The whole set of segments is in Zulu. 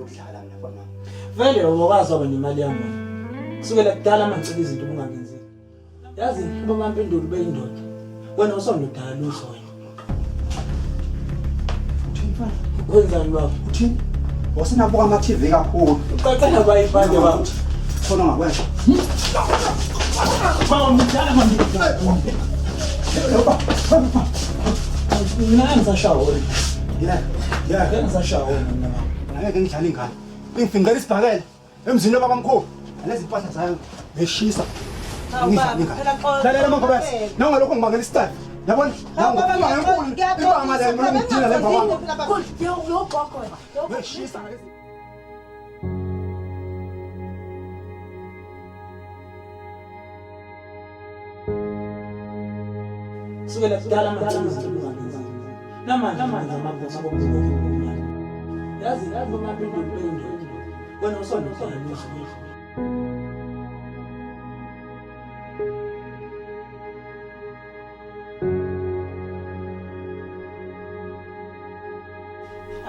ukudlala mina mfana wami. Vele wokwazi waba nemali yami wena. Kusukela kudala mangicela izinto ubungangenzeli. Yazi ubaba Mpendulo ubeyindoda. Wena usondoda lutho wena. Uthini mfana? Wenzani baba? Uthini? Wasinabuka ama TV kakhulu. Uqaqela bayipande baba. Khona ongakwenza. Baba mdala manje. Mina ngisashawa wena. Yeah. Yeah. Ngeke ngisashawa wena mina baba. Ngeke ngidlale ingane. Ingifingela isibhakela emzini wababa mkhulu. Lezi impahla zayo ngishisa. Lalela mangobese. Nawungalokho ngibangela isitayela. Yabona? Nawungokuba enkulu. Ibanga le mina ngidina le mva kwami. Ngishisa ngalezi. Kusukela kudala mangicela izinto ubungangenzeli. Namanje manje amaphutha kokuthi imali. Yazi yazi baba Mpendulo ubeyindoda. Wena usondoda lutho.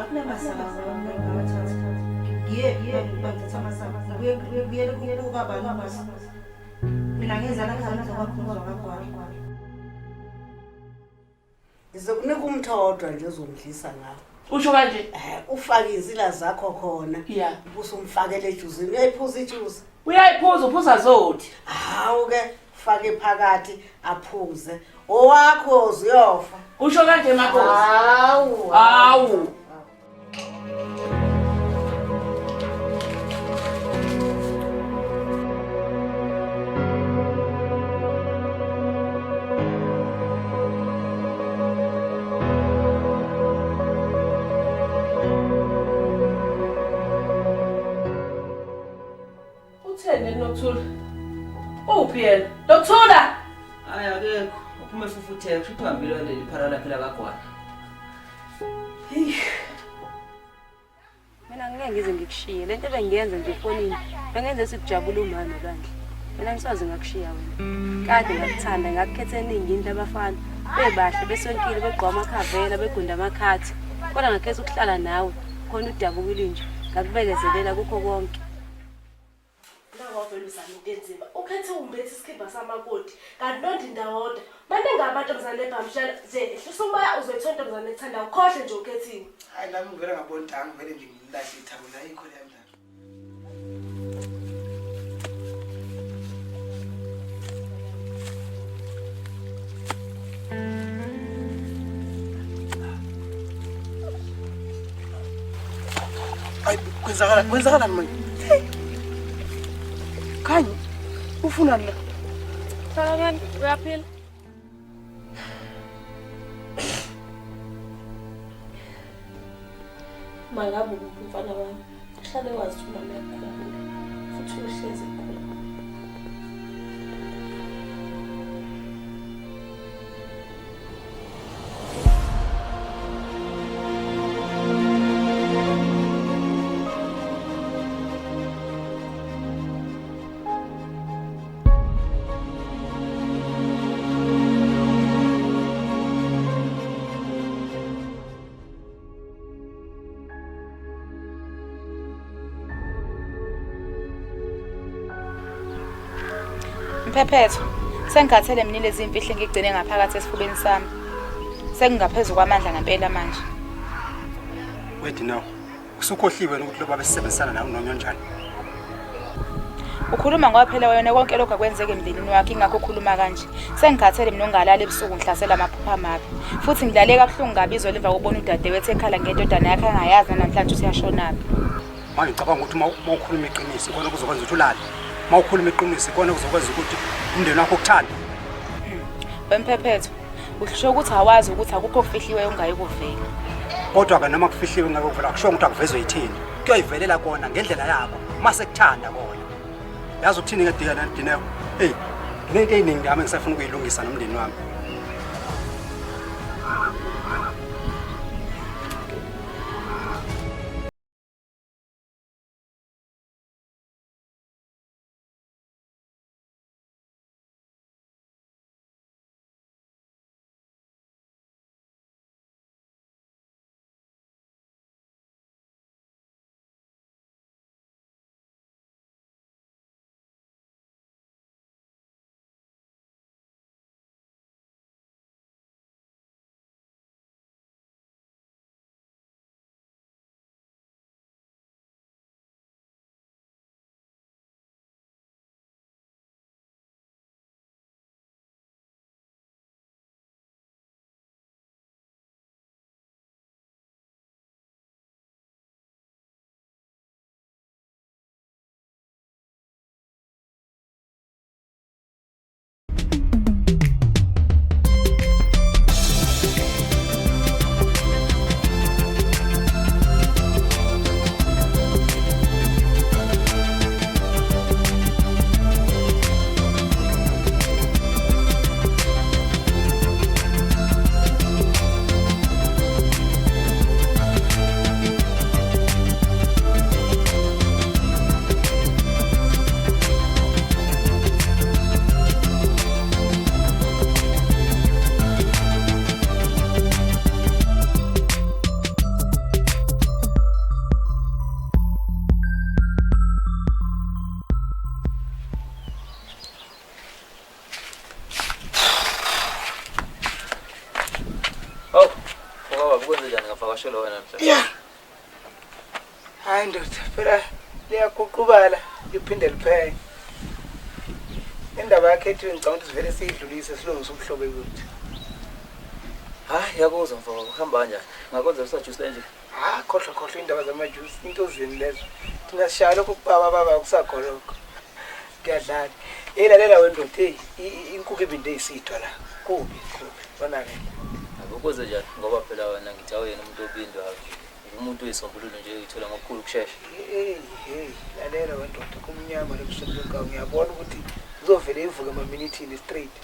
Akunamasaka ngawathatha. Ngiye bangithatha amasaka. Ngibuye ngibuyele kubaba lomasa. Mina ngeza la khaya ngizokwakhuluma kwagwala. Ngizokunika umtho owodwa nje ozomdlisa ngawo. Usho kanje? Ufake izinsila zakho khona. Yeah. Ubusumfakela ejuzini. Uyayiphuza ijuzi? Uyayiphuza uphuza zothi. Hawu ke fake phakathi aphuze. Owakho uyofa. Usho kanje makhosi? Hawu. Hawu. Utheni Nokuthula? Uphi yena? Nokuthula! Hayi akekho. Uphuma efufutheka kusho ukuthi uhambile leli phara lakhe lakagwala. Mina ngeke ngize ngikushiye. Lento ebengiyenza nje efonini bengenze sikujabula umama bandla. Mina ngisoze ngakushiya wena. Kade ngakuthanda ngakukhetha eningi indlu abafana bebahle besonkile begqoka amakhavela begunda amakhathi. Kodwa ngakhetha ukuhlala nawe khona udabukile nje. Ngakubekezelela kukho konke. Nakwavela uzama into enzima. Ukhethe umbethe isikhimba samakoti. Kanti nondindawodwa. Baningi amantombazane ebhamshela nje ehlisa umoya uzoyithola intombazane ekuthandayo. Ukhohle nje ukhethiwe. Hayi nami ngivele ngabona ukuthi angivele nje ngilahle ithambo la ayikho leya ndaba. Hayi kwenzakala kwenzakalani manje? Khanyi ufunani la? Tholakani, uyaphila? Mangabe ukuphi mfana wami, uhlale wazi ukuthi umama uyakukhumbula futhi uyohlezi ekukhumbula. Mphephetho, sengikhathele mina lezi mfihlo engigcine ngaphakathi esifubeni sami. Sengingaphezu kwamandla ngempela manje. Wait now. Usukhohliwe wena ukuthi lo baba esebenzisana nawe nonyonjani. Ukhuluma ngoba phela wena konke lokho akwenzeke emndenini wakho ingakho ukhuluma kanje. Sengikhathele mina ongalala ebusuku ngihlasela amaphupho amabi. Futhi ngilale kabuhlungu kabi izolo emva kokubona udadewethu ekhala ngendodana yakhe angayazi namhlanje ukuthi uyashonaphi. Manje ngicabanga ukuthi uma ukhuluma iqiniso ikona kuzokwenza ukuthi ulale. Uma ukhuluma iqiniso ikona kuzokwenza ukuthi umndeni wakho ukuthande. Wemphephetho, usho ukuthi awazi ukuthi akukho okufihliweyo ongayi kuvela. Kodwa ke noma kufihliwe ngeke kuvela akusho ukuthi akuvezwe yithini. Kuyoyivelela kona ngendlela yako uma sekuthanda kona. Yazi ukuthini ke Dina Dineo? Hey, nginento eyiningi ngami engisafuna ukuyilungisa nomndeni wami. Ngivakashela wena namhlanje. Yeah. Hayi ndoda, phela liyaguqubala liphinde liphele. Indaba yakhe ethi ngicabanga ukuthi sivele siyidlulise silungise ubuhlobo bethu. Hayi, yakuzwa mfowethu, uhamba kanjani? Ngakwenza usajuice nje. Ah, khohlwa khohlwa indaba zamajuice, into zini lezo. Thina sishaya lokho kubaba baba kusagoloko. Kuyadlala. Hey lalela wena ndoda, hey inkukhu ibinde isithwa la. Kubi kubi. Bonakele. Akukuze njani ngoba phela wena ngithi awuyena umuntu obindwa. Umuntu oyisombululo nje uyithola ngokukhulu ukushesha. Hey hey, lalela wena ndoda, kumnyama lobusuku ngiyabona ukuthi uzovele ivuke emaminithini straight.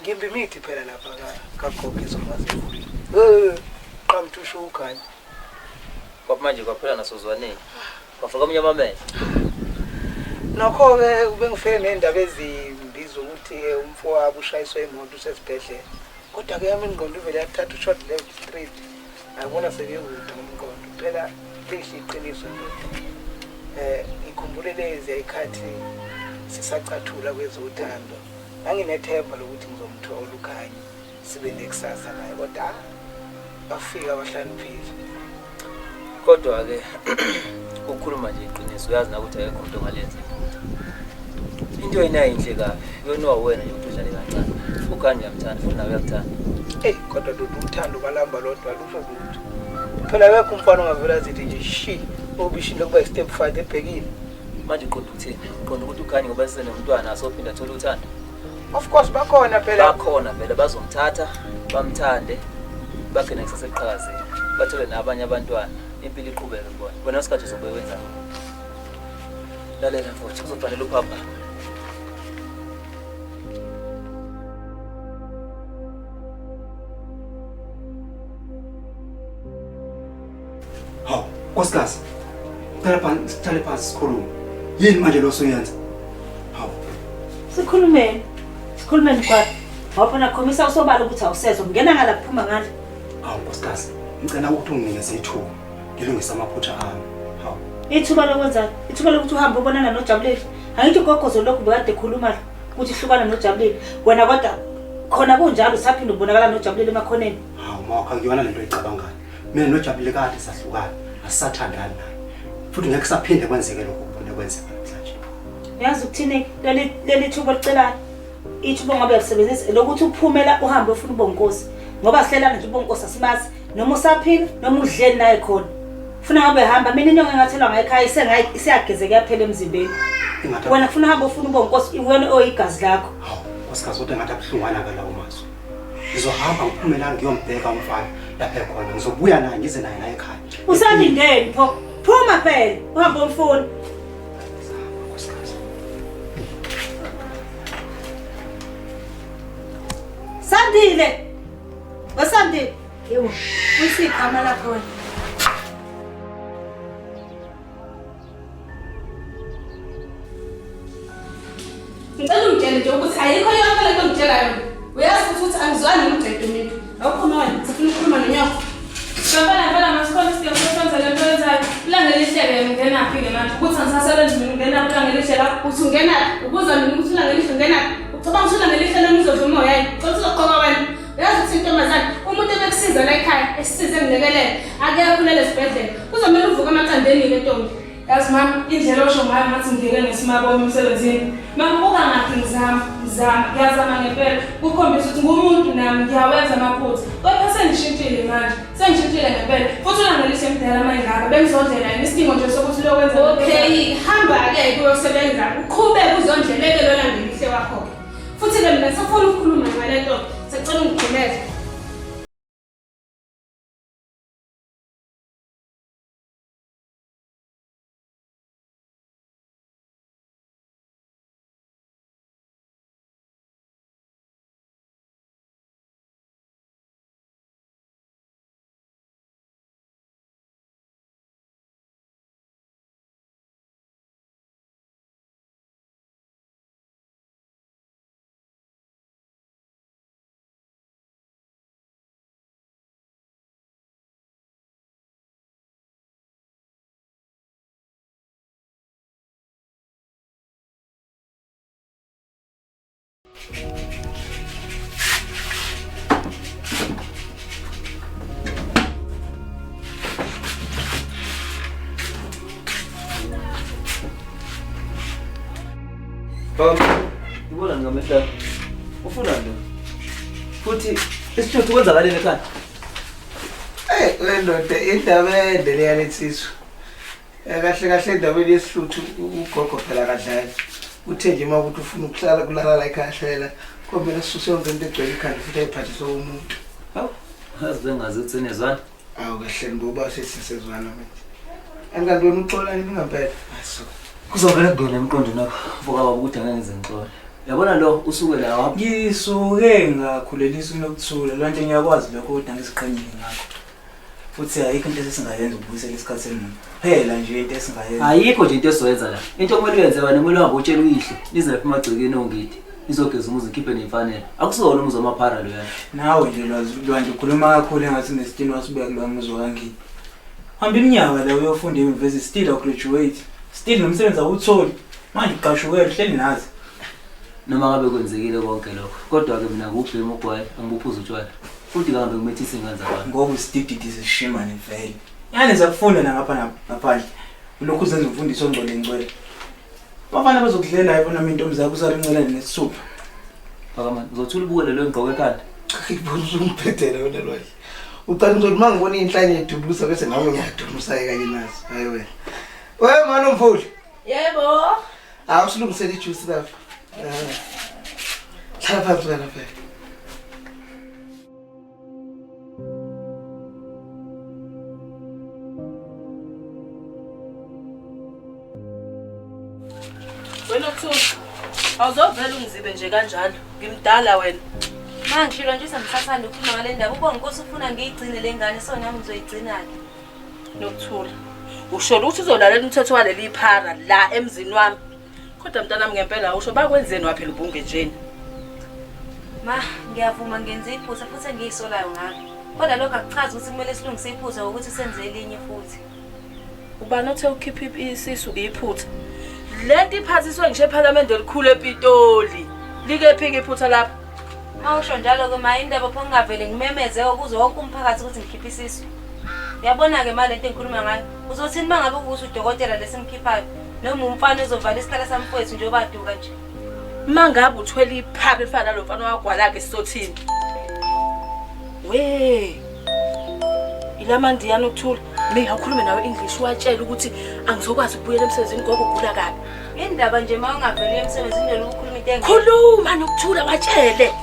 Ngimba imithi phela lapha kagogo izomazi ivulile. Qamthu usho ukhanya. Kwathi manje kwaphela nasozwaneni. Kwafaka omunye amamele. Nokho-ke ubengifike ney'ndaba ezimbi zokuthi umfowabo ushayiswe imoto usesibhedlela. Kodwa-ke yami ingqondo ivele yathatha u-short left straight. Ngabona sekuyekude ngomqondo. Phela lihle iqiniso ndoda. Ngikhumbule lezi ayikhathi sisacathula kwezothando. Nganginethemba lokuthi ngizomthola uKhanyi sibe nekusasa naye kodwa bafika abahlaniphile. Kodwa-ke ukukhuluma nje iqiniso uyazi nakuthi akekho umuntu ongalenza iphutha. Into yena yinhle kabi, yoniwa wena nje ukuthi udlale kancane. UKhanyi uyamthanda futhi nawe uyakuthanda. Eyi kodwa ndoda uthando balamba lodwa lusho lutho. Phela akekho umfana ongavele azithi nje shi obishini lokuba i-step father ebhekile. Manje uqonda ukuthini? Uqonda ukuthi uKhanyi ngoba esenomntwana asophinda athole uthando? Of course bakhona phela. Bakhona vele bazomthatha, bamthande, bakhe nekusasa eliqhakazile. Bathole nabanye abantwana, impilo iqhubeke kubona. Wena isikhathi uzobe wenzani? Lalela mfowethu, kuzofanele uphapha. Hawu, nkosikazi. Cela phansi, sihlale phansi sikhulume. Yini manje lo osuyenza? Hawu. Sikhulumeni. Sikhulumeni kwakho. Ngoba nakhomisa usobala ukuthi awusezwa. Ngena ngala kuphuma ngala. Hawu nkosikazi, ngicela ukuthi unginikeze ithuba ngilungise amaphutha ami. Hawu. Ithuba lokwenzani? Ithuba lokuthi uhambe ubonana noJabulile. Angithi ugogo lokhu bekade ekhuluma la ukuthi hlukana noJabulile. Wena kodwa khona kunjalo usaphinda ubonakala noJabulile emakhoneni. Hawu mawakho akuyona lento oyicabangayo. Mina noJabulile kade sahlukana, asisathandani naye. Futhi ngeke kusaphinde kwenzeke lokho kubone kwenzeka namhlanje. Uyazi ukuthini leli leli thuba olicelayo? Ithuba ongabe uyakusebenzisa lokuthi uphumela uhambe ufuna ubonkosi. Ngoba sihlelana nje ubonkosi asimazi noma usaphila noma udleni naye khona. Funa ngabe hamba mina inyongo engathelwa ngayikhaya isengayi isiyagezeka yaphela emzimbeni. Ingathi Wena kufuna uhambe ufuna ubonkosi wena oyigazi lakho. Hawu, nkosikazi kodwa engathi abuhlungwana ke lawo mazwi. Ngizohamba ngiphume la ngiyombheka umfana lapha ekhona. Ngizobuya naye ngize naye la ekhaya. Usalindeni pho? Phuma phela uhambe umfuna. Nkosikazi. Sandile. Wesandile. Yebo. Uyisikhama lakho wena. Ngicela ungitshele nje ukuthi ayikho yonke lento ongitshela yona. Uyazi futhi ukuthi angizwani nomjedo mina. Awuphuma wena, sifuna ukukhuluma nonyoko. Bafana mfana masikhona isidingo sokwenza lento oyenzayo. Ilanga elihle-ke yena ungenaphi-ke manje? Ukuthi angisasebenzi mina ungenaphi ilanga elihle la? Uthi ungenaphi? Ubuza mina ukuthi ilanga elihle ungenaphi? Ucabanga ukuthi ilanga elihle lami uzodla umoya yini? Ucabanga ukuthi uzoqoka wena? Uyazi ukuthi intombazane umuntu ebekusiza la ekhaya esisize ngilekelele akekho ulele esibhedlela. Kuzomele uvuke emaqandeni-ke ntombi. Yazi mama, indlela osho ngayo ngathi ngingene ngesimabo emsebenzini. Mama buka ngakhi ngizama, ngizama, ngiyazama ngempela. Kukhombisa ukuthi ngumuntu nami ngiyawenza amaphutha. Kodwa sengishintshile manje, sengishintshile ngempela. Futhi uLangelihle mdala uma engaka, bengizondlela yena isidingo nje sokuthi lokwenza. Okay, hamba-ke kuyosebenza uqhubeke uzondleleke lo Langelihle wakho-ke. Futhi-ke mina sifuna ukukhuluma ngale nto, sicela ungikhulumele. Baba, ngibona ngamehla. Ufuna lo. Futhi isithuthu kwenzakaleni ekhaya? Eh, wendoda indaba ende leya lensizwa. Kahle kahle endabeni yesihluthu ugogo phela kadlali. Uthe nje uma ukuthi ufuna ukuhlala kulala la ekhaya hlela, komele sisuse yonke into egcwele ikhanda futhi ayiphathise umuntu. Hawu, yazi bengazi ukuthi senezwana. Awu kahle ngoba sesisezwana manje. Angikanti wena uxola yini ngempela? Asuka. Kuzovele kungene emqondweni wakho mfoka baba ukuthi angeke ngize ngixole. Yabona lo usuke la wapha. Ngisuke ngakhulelisa uNokuthula lwanto ngiyakwazi lokho kodwa ngiziqhenyile ngakho. Futhi ayikho into esesingayenza ukubuyisela isikhathi emuva. Phela nje into esingayenza. Ayikho nje into esizoyenza la. Into okumele uyenze wena kumele uhambe utshele uyihlo. Nize lapha emagcekeni ongidi. Nizogeza umuzi nikhiphe nemfanelo. Akusona umuzi wamaphara loyana. Nawe nje lwazi lwanje ukhuluma kakhulu engathi nesitini wasibeka kulowa muzi wakangidi. Hamba iminyaka la uyofunda e-university still awugraduate. Still nomsebenzi awutholi. Manje uqashukela uhleli nazi. Noma ngabe kwenzekile konke lokho. Kodwa ke mina ngubhema ugwayi angibuphuza utshwala. Futhi kahambe ngimethisa ingane zabantu. Ngoba usidididi sishimane vele. Yani zakufunda nangapha ngaphandle. Ulokhu uzenza umfundisi ongcwele ngcwele. Bafana bazokudlela yebo noma intombi zakho usale uncelane nesithupha. Phakamani, uzothula ubukele lo ngigqoke ekhanda. Ngibona usumbhedela wena lwazi. Ucala ukuthi uma ngibona iy'nhlanye edubulusa bese nami ngiyadubulusa-ke kanye nazo. Hayi wena. We mani umvuli. Yebo. Hawu usilungisele ijuice lapha. Eh. Hlala phansi wena phela. Wena Thula, awuzovela ungizibe nje kanjalo. Ngimdala wena. Ma ngishilo nje usamsathanda ukukhuluma ngale ndaba. Ubonga inkosi ufuna ngiyigcine le ngane so nami ngizoyigcina-ke. Nokuthula. Usho ukuthi uzolalela umthetho waleli phara la emzini wami. Kodwa mntanami ngempela usho bakwenzeni waphela ubungenjeni. Ma, ngiyavuma ngenze iphutha futhi engiyisolayo ngalo. Kodwa lokho akuchazi ukuthi kumele silungise iphutha ngokuthi senze elinye futhi. Ubani othe ukhipha isisu iphutha? Lento iphathiswe ngisho ephalamende elikhulu ePitoli. Like phika iphutha lapha. Ma usho njalo-ke ma indaba pho ngingavele ngimemeze ukuze wonke umphakathi ukuthi ngikhiphe isisu. Uyabona-ke ma lento engikhuluma ngayo. Uzothini uma ngabe kuwukuthi udokotela lesimkhiphayo noma umfana ozovala isikhala samfowethu njengoba aduka nje. Uma ngabe uthwele iphara elifana nalo mfana wagwala-ke sizothini? We ilamandiyana ukuthula mi awukhulume nawe English watshela ukuthi angizokwazi ukubuyela emsebenzini gogo ugula kabi. Indaba nje ma ungaveli uye emsebenzini lolu ukhuluma into engekho. Khuluma nokuthula watshele.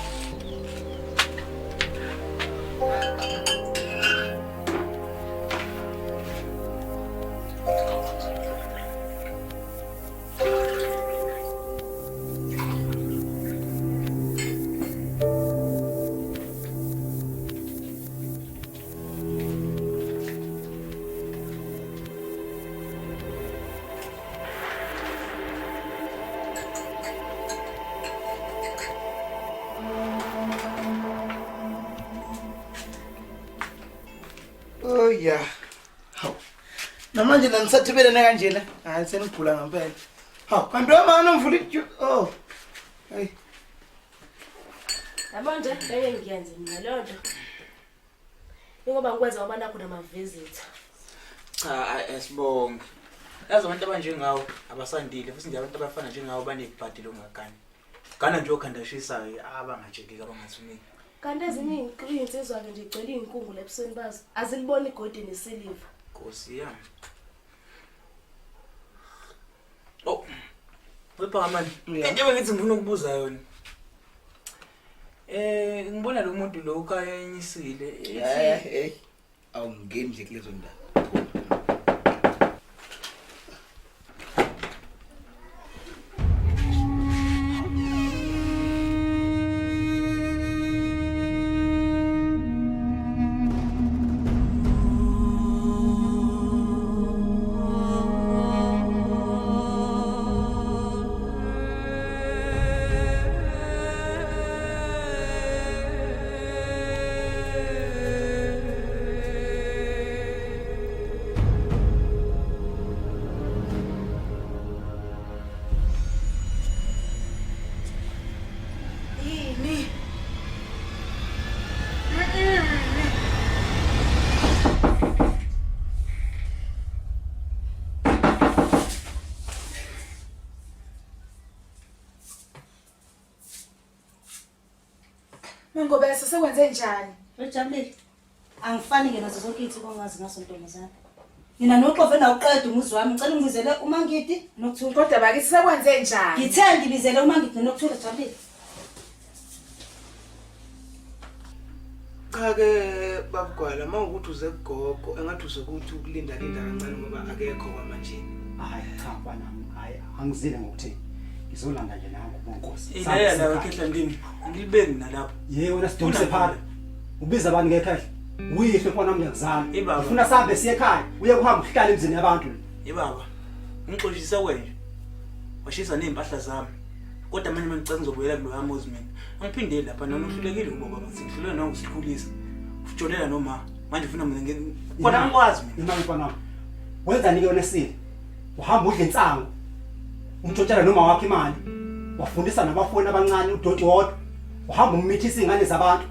Oh yeah. Hawu. Namanje nanisathibelene kanjena. Hayi senigula ngempela. Hawu, kanti wemana umvula iju. Oh. Hey. Yabo nje ngeke ngiyenze mina leyo nto. Ingoba ngikwenza ngoba nakho nama-visitor. Cha asibonge. Yazi abantu abanjengawo abasandile futhi nje abantu abafana njengawo banebhadi lokungagani. Gana nje okhanda ashisayo abangatsheleki abangathumeki. Kanti ezinye iy'nsizwa-ke nje igcwele iy'nkungu la ebusweni bazo. Aziliboni igolide nesiliva. Nkosi yami. Oh. Wephakamani. Into ebengithi ngifuna ukubuza yona. Eh ngibona lo muntu lo ukanyisile. Eh eh. Awungeni nje kulezo ndawo. Mangobese sekwenze njani? Ujabulile. Angifani ke nazo zonke izinsuku ongazi ngazo ntombazane. Nina noxove nawuqeda umuzi wami. Ngicela ungibizele uMangidi nokuthula. Kodwa bakithi sekwenze njani? Ngithe ngibizele uMangidi nokuthula Jabulile. Cha ke babugwala uma ukuthi uze kugogo engathi uze ukuthi ukulinda linda kancane ngoba akekho kwamanje. Hayi cha mfana hayi angizile ngokuthi ngizolanda nje nangu bonkosi. Ileya lawo khehla ndini angilibeki mina lapho. Yebo wena sidonse phara. Ubiza abantu ngekhehla. Uyihlo mfana wami ngiyakuzala. Ibaba. Ufuna sihambe siye ekhaya uye kuhamba uhlale emzini yabantu. Yebaba ngixoshisa kwenje. Washisa nezimpahla zami. Kodwa manje mangicela ngizobuyela kuloya muzi mina. Angiphindeli lapha noma uhlulekile kubo baba ngihluleke noma usikhulisa. Ujolela noma manje ufuna mina ngeke kodwa angikwazi mina. Imali mfana wami. Wenzani ke wena esile? Uhamba udla insangu. Umtshontshela noma wakho imali. Wafundisa nabafowenu abancane udoti wodwa. Uhamba umithisa izingane zabantu.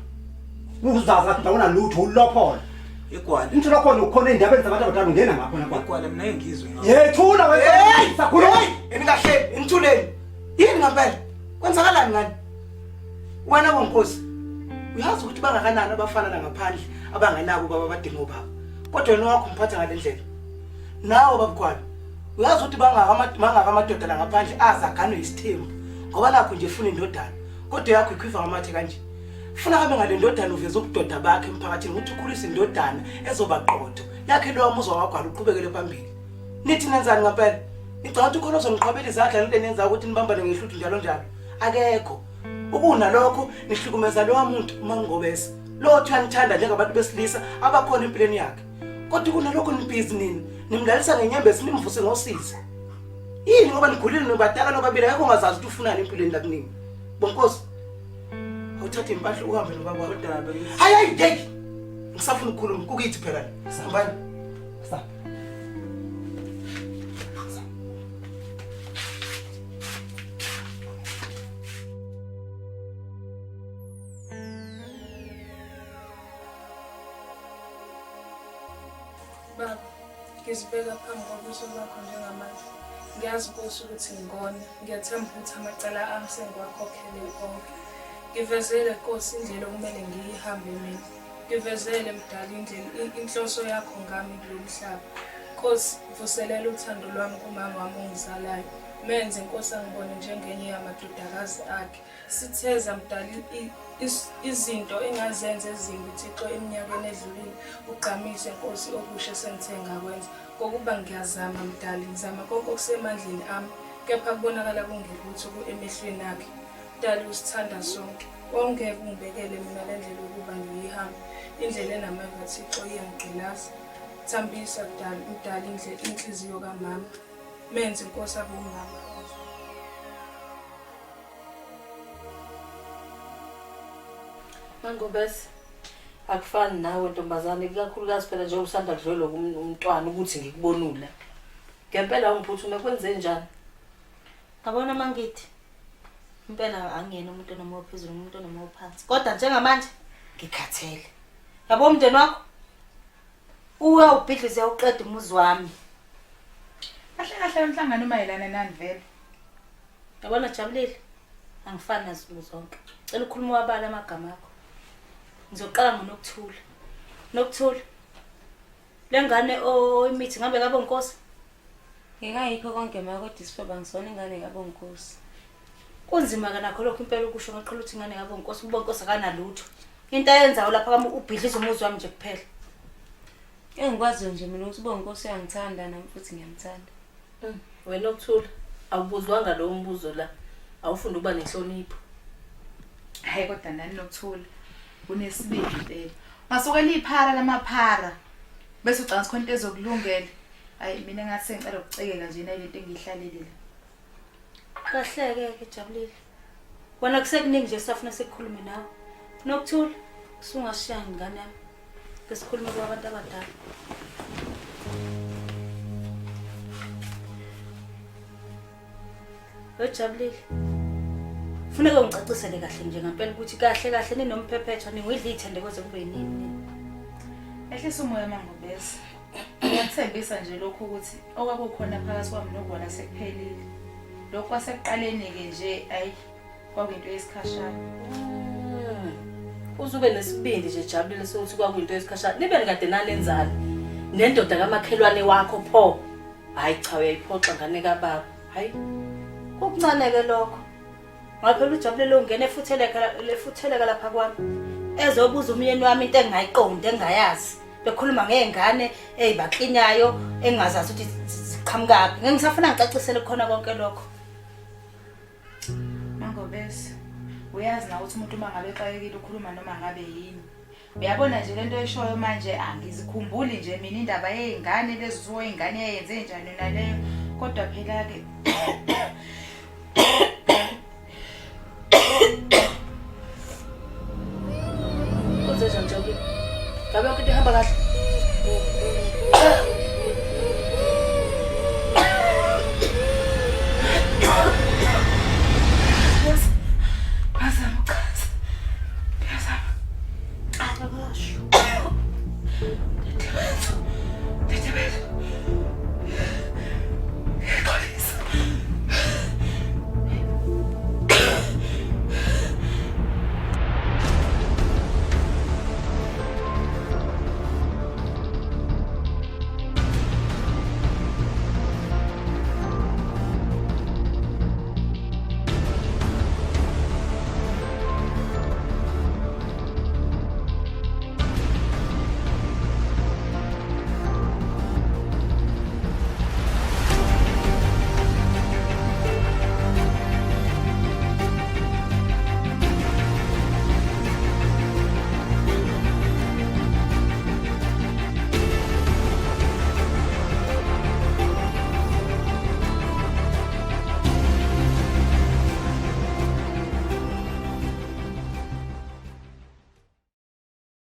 Uzazi kathi awuna lutho ulophola. Igwala. Umtho lokhona ukhona endabeni zabantu abadala ungena ngapho nakho. Igwala mina ngizwe ngakho. Yethula wena. Hey, Sakhuluma. Nikahle, nithuleni. Yini ngempela? Kwenzakalani ngani? Wena bonkosi. Uyazi ukuthi bangakanani abafana la ngaphandle abangenabo baba abadinga ubaba. Kodwa wena wakho umphatha ngale ndlela. Nawe babugwala. Uyazi ukuthi bangaka mangaka amadoda la ngaphandle aza aganwe isithembu. Ngoba nakho nje efuna indodana. Kodwa yakho ikhwifa ngamathe kanje. Funa kabe ngale ndodana uveze ubudoda bakhe emphakathini ukuthi ukhulise indodana ezoba qotho. Yakhe lowa muzwa wagwala uqhubekele phambili. Nithi nenzani ngempela? Ngicabanga ukuthi ukhona ozoniqhwabela izandla lento enenza ukuthi nibambane ngehluthu njalo njalo. Akekho. Ukunalokho nihlukumeza lowa muntu uma ngobese. Lo othi uyanithanda njengabantu besilisa abakhona empilweni yakhe. Kodwa kunalokho nibhizi nini? Nimlalisa ngenyembezi nimvuse ngosizi. Yini ngoba nigulile nibadala nobabili akekho ongazazi ukuthi ufunani empilweni la kunini. Bonkosi. Awuthathe impahla uhambe nobaba wakho. Hayi hayi hey. Ngisafuna ukukhuluma kukithi phela. Hambani. Stop. Baba, ngizibeka phambi kobuso bakho njengamanje. Ngiyazi Nkosi ukuthi ngikona. Ngiyathemba ukuthi amacala ami sengiwakhokhele onke. Ngivezele Nkosi indlela okumele ngiyihambe mina. Ngivezele Mdali indlela inhloso yakho ngami kulo mhlaba. Nkosi, vuselela uthando lwami kumama wami ongizalayo. Menze Nkosi angibone njengenye yamadodakazi akhe. Sitheza Mdali izinto engazenza ezimbi Thixo eminyakeni edlulile ugqamise Nkosi okusha esengithe ngakwenza kokuba ngiyazama Mdali ngizama konke okusemandleni ami kepha kubonakala kungelutho emehlweni akhe Mdali usithanda sonke wawungeke ungibekele mina le ndlela yokuba ngiyihambe indlela enameva Thixo iyangigqilaza thambisa Mdali Mdali inhliziyo kamama menze Nkosi abe umama Mangobese akufani nawe ntombazane ikakhulukazi phela njengoba usanda kudlwelwa umntwana ukuthi ngikubonula. Ngempela ungiphuthume kwenze njani? Yabona mangithi impela angiyena umuntu onomoya ophezulu umuntu onomoya ophansi kodwa njengamanje ngikhathele. Yabo umndeni wakho uyawubhidliza uyawuqeda umuzi wami. Kahle kahle lo mhlangano umayelana nani vele? Yabona Jabulile, angifani nazo zonke. Cela ukhulume wabala amagama akho. Ngizoqala ngoNokuthula. Nokuthula. Le ngane oyimithi ngabe kabo Nkosi? Ngingayikho konke ma kodwa isifoba ngisona ingane kabo Nkosi. Kunzima ke nakho lokho impela ukusho ngaqhala ukuthi ingane kabo Nkosi, ubo Nkosi akanalutho. Into ayenzayo lapha kami ubhidliza umuzi wami nje kuphela. Engikwaziyo nje mina ukuthi ubo Nkosi uyangithanda nami futhi ngiyamthanda. Mm, wena okuthula awubuzwanga lowo mbuzo la awufunde ukuba nenhlonipho Hayi kodwa nani nokuthula unesibindi impela. Ungasukela iphara lamaphara bese ucabanga khona into ezokulungela. Hayi mina ngathi sengicela ukucekeka nje nalento engiyihlalele la. Kahle-ke ke Jabulile. Wena kusekuningi nje sisafuna sikukhulume nawe. Nokuthula, usungashiya ngane yami. Ke sikhulume kwabantu abadala. Wejabulile. Funeka ungicacisele kahle nje ngempela ukuthi kahle kahle ninomphephetho ningidla ithende kuze kube yinini. Ehlisa umoya mangobese. Ngiyakuthembisa nje lokhu ukuthi okwakukhona phakathi kwami nogwala sekuphelile. Lokhu kwasekuqaleni-ke nje ayi kwakuyinto yesikhashana. Uzube nesibindi nje jabulile sokuthi kwakuyinto yesikhashana. Nibe nikade nanenzani nendoda kamakhelwane wakho pho? Hayi cha uyayiphoxa ngane kababa. Hayi. Kukuncane-ke lokho. Ngoba phela ujabulile ungena efutheleka efutheleka lapha kwami. Ezobuza umyeni wami into engingayiqondi engingayazi. Bekhuluma ngey'ngane ey'baklinyayo engingazazi ukuthi ziqhamukaphi. Ngeke ngisafuna ngicacisele khona konke lokho. Mangobese, uyazi na ukuthi umuntu uma ngabe exakekile ukhuluma noma ngabe yini. Uyabona nje lento oyishoyo manje angizikhumbuli nje mina indaba yey'ngane lezi zuwo ingane yayenze njani naleyo. Kodwa phela-ke